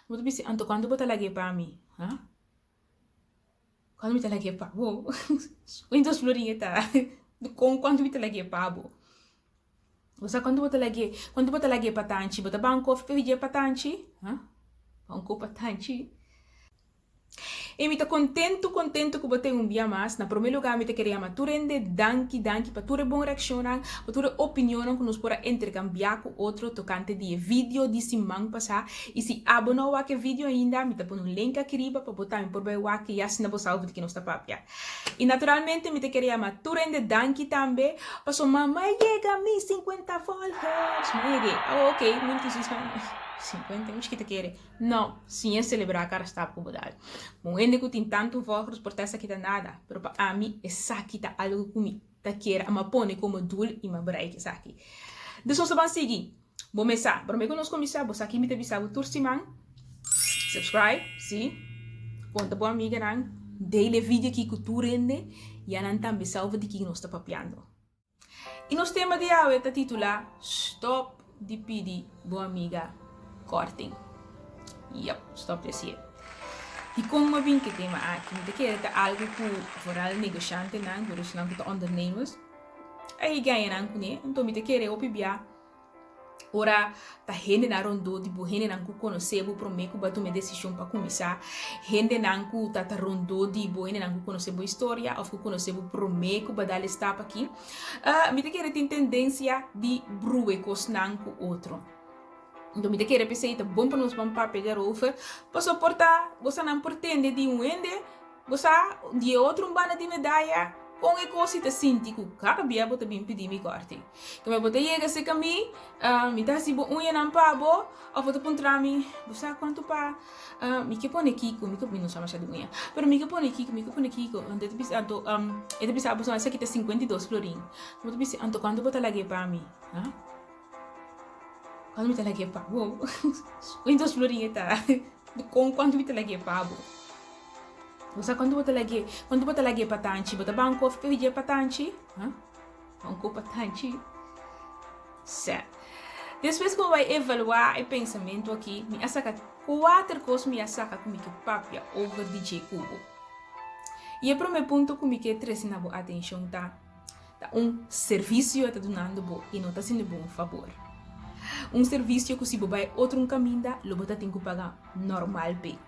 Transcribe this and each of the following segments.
Bo ta bisa, anto kuantu bo ta lag'é pa mi? Ha? Kuantu mi ta lag'é pa bo? Kuantu florin e ta? Dikon kuantu mi ta lag'é pa bo? Bo sa kuantu bo ta lag'é? Kuantu bo ta lag'é pa tanchi? Bo ta ban kofi pa dje pa tanchi? Ha? Ban kofi pa tanchi? I mi ta kontentu, kontentu ku bo ten un bia mas. Na promé lugá mi ta kere yama tur hende danki, danki pa tur e bon reakshonnan, pa tur e opinionnan ku nos por a interkambiá ku otro tokante di e video di siman pasá. I si abo no a wak e video ainda, mi ta pone un link aki riba pa bo tambe por bai wak i asina bo sa over di ke nos ta papia. I naturalmente mi ta kere yama tur hende danki tambe pasobra m'a yega mi sinkuenta volgers! M'a yeg'é. Oh ok, sinkuenta, mi chikita kere. No, sin e selebrá kada stap ku bo dal. Un hende ku tin tantu volgers por ta esaki ta nada, pero pa ami esaki ta algu ku mi ta kier a pone komo doel i m'a bereik esaki. Dus nos ta ban sigui. Bo mes sa, promé ku nos kuminsá, bo sa ki mi ta bisa bo tur siman, Subscribe, sí, konta bo amiganan, dale e video aki ku tur hende, ya nan tambe sa over di ki nos ta papiando. I nos tema di awe ta titulá Stop di pidi bo amiga korting. Yep, stop di hasié. Dikon mi a bin ku e tema aki? Mi ta kere ta algu ku vooral negoshantenan, por esnan ku ta ondernemers, a gaña nan kuné. Anto mi ta kere hopi bia Ora ta hendenan rondó di bo, hendenan ku konosé bo promé ku bo a tuma e desishon pa kuminsá, hendenan ku ta ta rondó di bo, hendenan ku konosé bo historia òf ku konosé bo promé ku bo a dal e stap akí, mi ta kere tin tendensia di brua e kosnan ku otro. Enton mi ta kere p'esei ta bon pa nos ban papia daarover, pasobra por ta bosanan por tende di un hende Bo sa, di e otro un banda di medaya, kon e kos si ta sinti ku kada bia bo ta bin pidi mi kòrti. Keme bo ta yega serka mi, mi ta hasi bo uñanan pa bo, òf bo ta puntra mi, bo sa kuantu pa mi ke pone kiko, mi ke, mi no sa masha di uña, pero mi ke pone kiko, mi ke pone kiko, anto e ta bisa, anto e ta bisa bo esaki ta 52 florin. Bo ta bisa, anto kuantu bo ta lag'é pa mi? Ha? Kuantu mi ta lag'é pa bo? 52 florin e ta. Dikon kuantu mi ta lag'é pa bo? Bo sa kuantu bo ta lag'é? Kuantu bo ta lag'é pa tanchi? Bo ta ban kofi pa dje pa tanchi? Ha? Ban kofi pa tanchi? Sè. Despues ku mi bai evaluá e pensamentu aki, mi a saka kuater kos mi a saka ku mi ke papia over di dje ku bo. I e promé punto ku mi ke trese na bo atenshon ta, Ta un servisio e ta dunando bo i no ta haciendo bo un fabor. Un servisio ku si bo bai otro un kaminda lo bo ta tin ku paga normal p'e.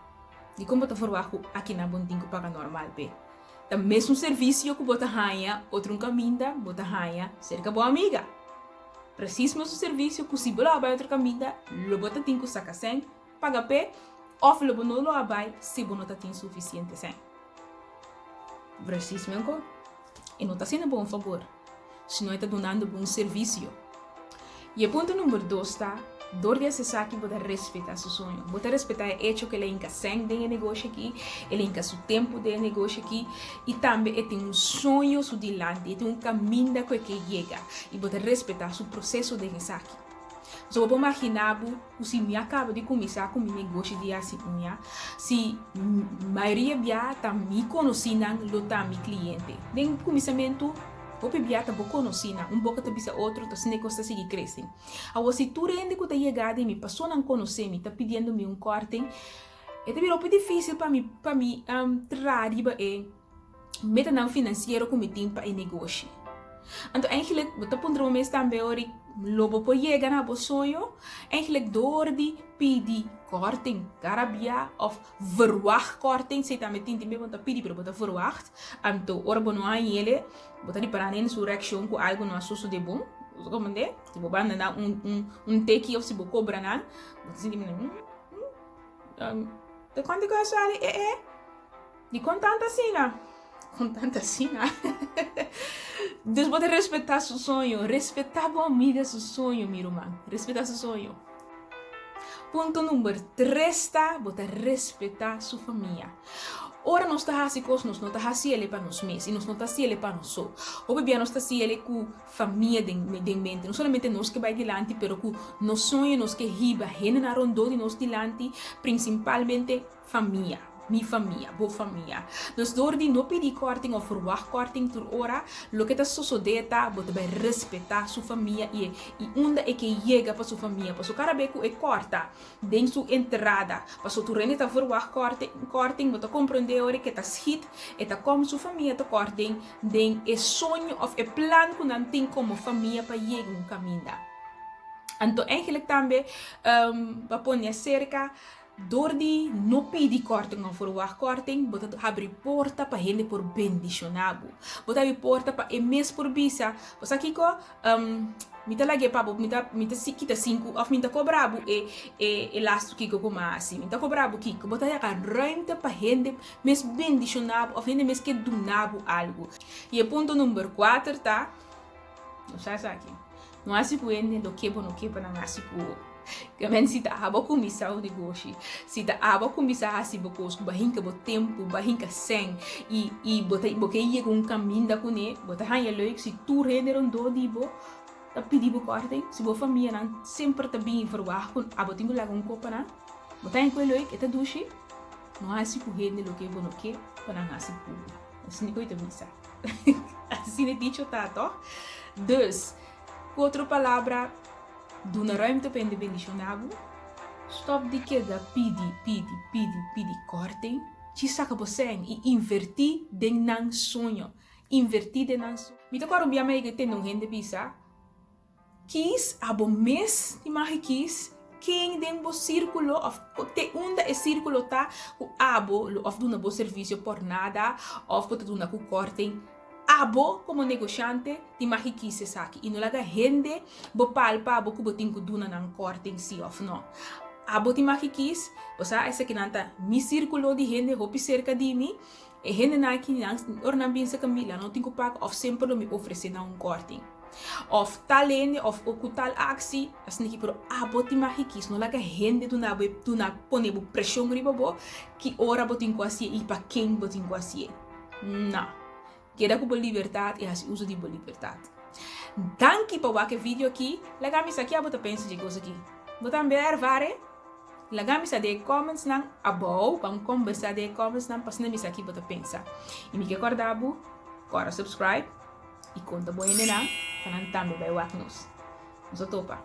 Dikon bo ta forwagt ku akinan bo no tin ku paga normal p'e? Ta mesun servisio ku bo ta haña otro un kaminda bo ta haña serka bo amiga. Presis mesun servisio ku si bo lo a bai otro kaminda lo bo ta tin ku saka sèn paga p'e òf lo bo no lo a bai si bo no ta tin sufisiente sèn. Presis menko. E no ta haciendo bo un favor, sino e ta dunando bo un servicio. Y e punto number dos ta, dor di haci esaki bo ta respeta su soño. Bo ta respeta e hecho cu el a hinca cen den e negoshi aki, el a hinca su tempo den e negoshi aki y tambe e tin un soño su dilanti, e tin un caminda cu e ke yega y bo ta respeta su proceso den esaki. Pasobra bo por magina bo Ku si mi a kaba di kuminsá ku mi negoshi di hasi uña, si mayoria bia ta mi konosínan lo ta mi kliente. Den kuminsamentu, hopi bia ta bo konosínan, un boka ta bisa otro, ta asina e kos ta sigui krese. Awor, si tur hende ku ta yega di mi, paso nan konosé mi, ta pidiendo mi un kòrting, e ta bira hopi difísil pa mi pa mi traha riba e metanan finansiero ku mi tin pa e negoshi. Anto eigenlijk bo ta puntra bo mes tambe ora lo bo por yega na bo soño? Eigenlijk door di pidi korting kada bia of verwacht korting, esei tambe tin tin bia bo no ta pidi pero bo ta verwacht, anto ora bo no haña ele bo ta ripará hende su reakshon ku algu no a sosode bon, bo ta komprende? Si bo banda nan un un un teki of si bo kobra nan bo ta sinti hmm hmm ta kuantu ku a sali e e. Dikon tanta asina? Kon tanta asina? Dus bo ta respetá su soño. Respetá bo amiga su soño, mi ruman. Respetá su soño. Punto number tres ta, bo ta respetá su famia. Ora nos ta hasi kos, nos no ta hasi el'e pa nos mes i nos no ta hasi el'e pa nos so. Hopi bia nos ta hasi el'e ku famia den den mente. No solamente nos ke bai dilanti, pero ku nos soño nos ke hiba hendenan rondó di nos dilanti, prinsipalmente famia. Mi famia, bo famia. Dus door di no pidi korting of verwacht korting tur ora, loke ta sosodé ta bo ta bai respetá su famia i e i unda e ke yega pa su famia. Paso kada be ku e kòrta den su entrada, paso tur hende ta verwacht korting, bo ta komprondé ora ke ta schiet, e ta kòm su famia ta kòrt den den e soño of e plan ku nan tin komo famia pa yega un kaminda. Anto eigenlijk tambe pa pone aserka. Dor di no pidi korting of verwagt korting, bo ta habri porta pa hende por bendishoná bo. Bo ta habri porta pa e mes por bisa, Bo sa kiko? Mi ta lag'é pa bo, mi ta mi ta kita sinku òf mi ta kobra bo e e e lastu kiko ku mi a hasi, mi ta kobra bo kiko. Bo ta yaka ruimte pa hende mes bendishoná bo òf hende mes ke duna bo algu. I e punto number kuater ta, No sa esaki. No hasi ku hende loke bo no ke pa nan hasi ku bo. Ke men si ta abo kuminsá un negoshi, si ta abo kuminsá hasi bo kos ku bo a hinka bo tempu, bo a hinka sèn i i bo ta bo ke yega un kaminda kuné, bo ta haña leuk si tur hende rondó di bo ta pidi bo kòrting, si bo famianan semper ta bini verwagt ku abo tin ku laga un kos pa nan, bo ta haña ku e leuk, e ta dushi. No hasi ku hende loke bo no ke pa nan hasi ku bo. Asina ku e ta bisa. Asina e dicho ta, toch? Dus, ku otro palabra, duna ruimte pa hende bendishoná bo. Stòp di keda pidi, pidi, pidi, pidi kòrting. Djis saka bo sèn i invertí den nan soño. Invertí den nan soño. Mi ta kòrda un bia mi a yega tende un hende bisa, Kies abo mes di magi kies ken den bo sirkulo of te unda e sirkulo ta ku abo lo of duna bo servisio por nada of bo ta duna ku korting. Abo komo negoshante di magi kies esaki i no laga hende bo palpa abo ku bo tin ku duna nan korting si of no. Abo tin magi kies, bo sa esakinan ta mi sirkulo di hende hopi serka di mi, e hendenan aki nan ora nan bin serka mi nan no tin ku paga of semper lo mi ofrese nan un korting. Of tal hende of ku tal aksi, asina ki pero abo tin magi kis, no laga hende duna bo duna pone bo preshon riba bo ki ora bo tin ku hasié i pa ken bo tin ku hasié. No. Keda ku bo libertat i hasi uso di bo libertat. Danki pa wak e video aki. Laga mi sa ki abo ta pensa dje kos aki. Bo tambe a ervar e? Laga mi sa den e comments nan abou, ban kombersa den e comments nan pa asina mi sa ki bo ta pensa. I mi ke kòrda bo, kòrda subscribe. I konta bo hendenan pa nan tambe bai wak nos. Nos a topa.